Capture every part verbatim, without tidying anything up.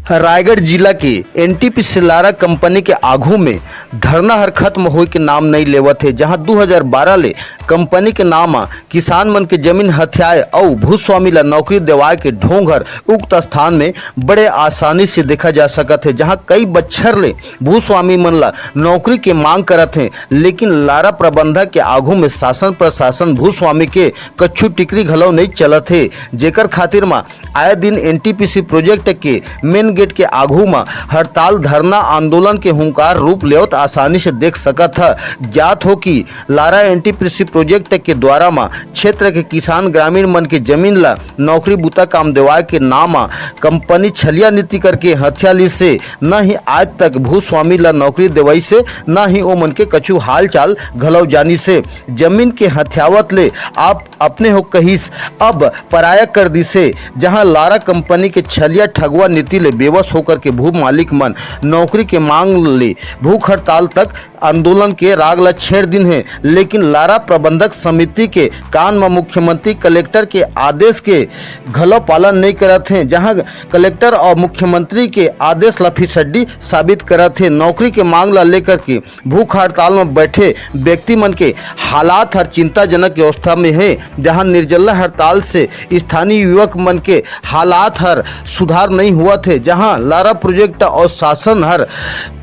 रायगढ़ जिला के NTPC Lara company के आघू में धरना हर खत्म होए के नाम नइ लेवत हे, जहां दू हज़ार बारह ले कंपनी के नाम म किसान मन के जमीन हथियाए अउ भूस्वामी ला नौकरी देवाए के ढोंग हर उक्त स्थान में बड़े आसानी से देखा जा सकत हे, जहां कई बच्छर ले भूस्वामी मन ला नौकरी के मांग करत हे, लेकिन लारा प्रबंधक के आघू में शासन प्रशासन भूस्वामी के कच्छु टिकरी घलो नइ चलत हे, जेकर खातिर म आए दिन एनटीपीसी प्रोजेक्ट के मेन गेट के आघू म हड़ताल, धरना, आंदोलन के हुंकार रूप लेवत आसानी से देख सकत ह। ज्ञात हो कि लारा एनटीपीसी प्रोजेक्ट के द्वारा म क्षेत्र के किसान ग्रामीण मन के जमीन ल नौकरी बूता काम देवाए के नाम म कंपनी छलिया नीति करके हथिया लिस हे, न ही आज तक भूस्वामी ल नौकरी देवइस हे, न ही ओमन के कछु हाल चाल घलो जानिस हे। जमीन के हथियावत ले आप अपने हो कहिस, अब पराया कर दिस हे, जहां लारा कंपनी के छलिया ठगुआ नीति ले बेवस होकर के भू मालिक मन नौकरी के मांग ले भूख हड़ताल तक आंदोलन के राग ला छेड़ दिन हे, लेकिन लारा प्रबंधक समिति के कान म मुख्यमंत्री कलेक्टर के आदेश के घलो पालन नइ करत हे, जहां कलेक्टर अउ मुख्यमंत्री के आदेश ला फिसड्डी साबित करत हे। नौकरी के मांग ला लेकर के भूख हड़ताल में बैठे व्यक्ति मन के हालात हर चिंताजनक अवस्था में हे, जहां निर्जला हड़ताल से स्थानीय युवक मन के हालात हर सुधार नहीं होवत हे, जहां लारा प्रोजेक्ट और शासन हर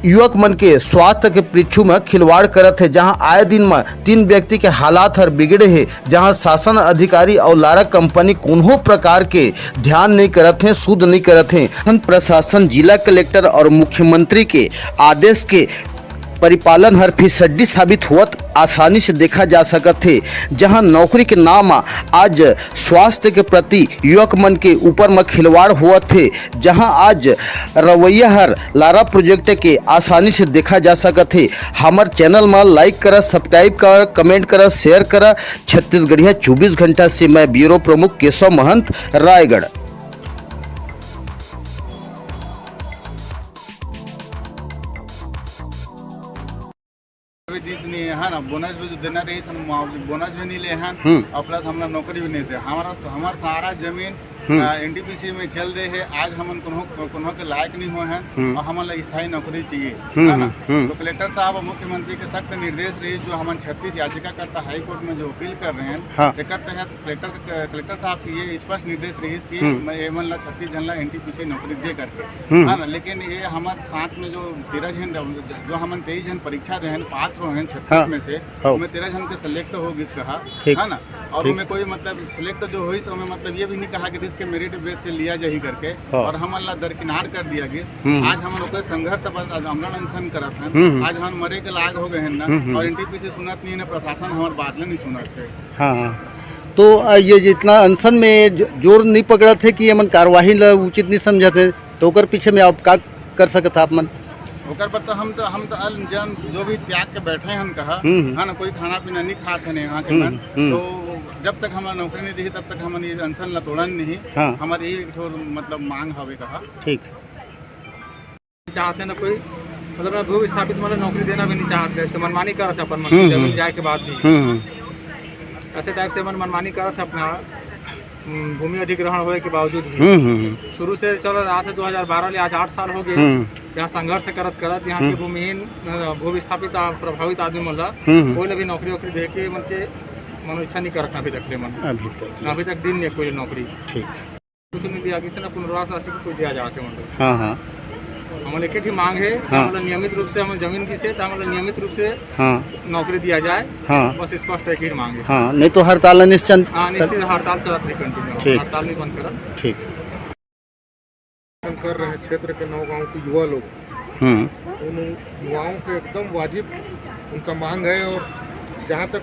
युवक मन के स्वास्थ्य के पृथ्वी में खिलवाड़ करत हे, जहां आए दिन में तीन व्यक्ति के हालात हर बिगड़े हे, जहां शासन अधिकारी और लारा कंपनी कोनो प्रकार के ध्यान नहीं करत हे, सुध नहीं करत हे। शासन प्रशासन, जिला कलेक्टर और मुख्यमंत्री के आदेश के परिपालन हर फिसड्डी साबित होवत आसानी से देखा जा सकत हे, जहां नौकरी के नाम आज स्वास्थ्य के प्रति युवक मन के ऊपर म खिलवाड़ होवत हे, जहां आज रवैया हर लारा प्रोजेक्ट के आसानी से देखा जा सकत हे। हमर चैनल म लाइक करा, सब्सक्राइब करा, कमेंट करा, शेयर करा। छत्तीसगढ़िया चौबीस घंटा से मैं ब्यूरो प्रमुख केशव महंत, रायगढ़। अभी दिस नहीं है ना, बोनस भी जो देना रही था, बोनस भी नहीं ले हैं। हम्म। और प्लस हमला नौकरी भी नहीं दे। हमारा, हमार सारा जमीन, हम्म। आ, एनटीपीसी में चल दे है। आज हमन कोनो, कोनो के लायक नहीं हुए हैं। हम्म। और हमन ला स्थायी नौकरी चाहिए, हम्म, है ना? हम्म, हम्म। तो कलेक्टर साहब और मुख्यमंत्री के सख्त निर्देश रही, जो हमन छत्तीस याचिकाकर्ता हाई कोर्ट में जो अपील कर रहे हैं, हाँ। एकर तहत कलेक्टर, कलेक्टर साहब के ये स्पष्ट निर्देश रहिस कि हम्म। मैं एमन ला छत्तीस झन ला एनटीपीसी नौकरी दे करके, हम्म। है ना? लेकिन ये हमर साथ में जो तेरह झन रह-, जो हमन तेईस झन परीक्षा दे हन, पात्र हो हन छत्तीस हाँ। में से, हाँ। ओमे तेरह झन के सिलेक्ट हो गिस कहा, ठीक। है ना? और ठीक। ओमे कोई मतलब सिलेक्ट जो होइस, ओमे मतलब ये भी नहीं कहा कि रिस्क मेरिट बेस से लिया जाही करके, हाँ। और हमन ला दरकिनार कर दिया गिस। हम्म। आज हमन ओकर संघर्ष पर आज अमरण अनशन करत हन। हम्म। आज हमन मरे के लाग हो गए हन ना, हम्म, हम्म। और एनटीपीसी सुनत नहीं है ना, प्रशासन हमर बात ला नहीं सुनत है। हाँ, हाँ। तो, अ, ये जितना अनशन में ज-, जोर नहीं पकड़त हे कि ये मन कार्यवाही ल उचित नहीं समझत हे, तो ओकर पीछे में आप का कर सकत हा आप मन? ओकर पर तो हम तो, हम तो अल जन जो भी त्याग के बैठे हन कहा, हम्म, हम्म। हाँ ना, कोई खाना पीना नहीं खात हन यहाँ के हम्म, मन। हम्म। तो जब तक हमर नौकरी नहीं दिही, तब तक हमन ये अनशन ला तोड़न नहीं। हाँ। हमर ये एक ठो मतलब मांग हवे कहा। ठीक। चाहते ना कोई, मतलब, ना भू विस्थापित मन ला नौकरी देना भी नहीं चाहते, ऐसे मनमानी करत हे अपन मन, हम्म, जमीन हम्म। जाए के बाद भी। हम्म, हम्म। ऐसे टाइप से मन मनमानी करत हे अपना, हम्म, भूमि अधिग्रहण होए के बावजूद भी। हम्म, हम्म, हम्म। शुरू से चल रहा था दो हज़ार बारह ले, आज आठ साल हो गए। हम्म। यहाँ संघर्ष करत करत यहाँ के हम्म। भूमिहीन, अ, भू विस्थापित आ, प्रभावित आदमी मन ला हम्म, हम्म। कोई ला भी नौकरी वोकरी दे के मन के मनोइच्छा नहीं करत अभी तक ले मन। अभी तक। अभी तक दिन नहीं कोई नौकरी। ठीक। कुछ नहीं दिया, किसी ने पुनर्वास राशि को कोई दिया जाते मतलब। हाँ, हाँ। हमन एक ही मांग है कि हाँ। हमन नियमित रूप से हमन जमीन की से, तो हमन नियमित रूप से हाँ। नौकरी दिया जाए। हाँ। बस स्पष्ट एक ही मांग है। हाँ, नहीं तो हड़ताल अनिश्चन हाँ, निश्चित हड़ताल चलत रही कंटिन्यू, ठीक। हड़ताल नहीं बंद करत। ठीक। कर रहे हैं क्षेत्र के नौ गांव के युवा लोग। हम्म। उन युवाओं के एकदम वाजिब उनका मांग है, और जहाँ तक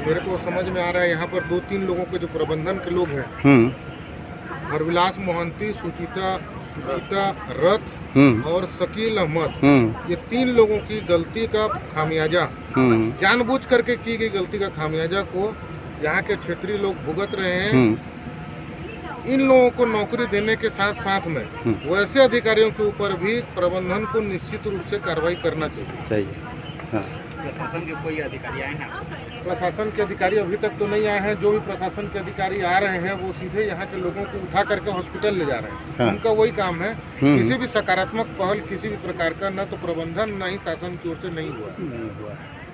मेरे को समझ में आ रहा है, यहाँ पर दो तीन लोगों के जो प्रबंधन के लोग हैं, हम्म। हरविलास मोहंती, सुचिता, सुचिता रथ हम्म। और शकील अहमद, हम्म। ये तीन लोगों की गलती का खामियाजा, हम्म। जानबूझ करके की गई गलती का खामियाजा को यहाँ के क्षेत्रीय लोग भुगत रहे हैं। हम्म। इन लोगों को नौकरी देने के साथ साथ में हम्म। वैसे अधिकारियों के ऊपर भी प्रबंधन को निश्चित रूप से कार्रवाई करना चाहिए। चाहिए। हाँ। प्रशासन के कोई अधिकारी आए हैं आपसे? प्रशासन के अधिकारी अभी तक तो नहीं आए हैं। जो भी प्रशासन के अधिकारी आ रहे हैं, वो सीधे यहाँ के लोगों को उठा करके हॉस्पिटल ले जा रहे हैं। हाँ। उनका वही काम है। हम्म। किसी भी सकारात्मक पहल किसी भी प्रकार का न तो प्रबंधन, न ही शासन की ओर से नहीं हुआ है। नहीं हुआ है।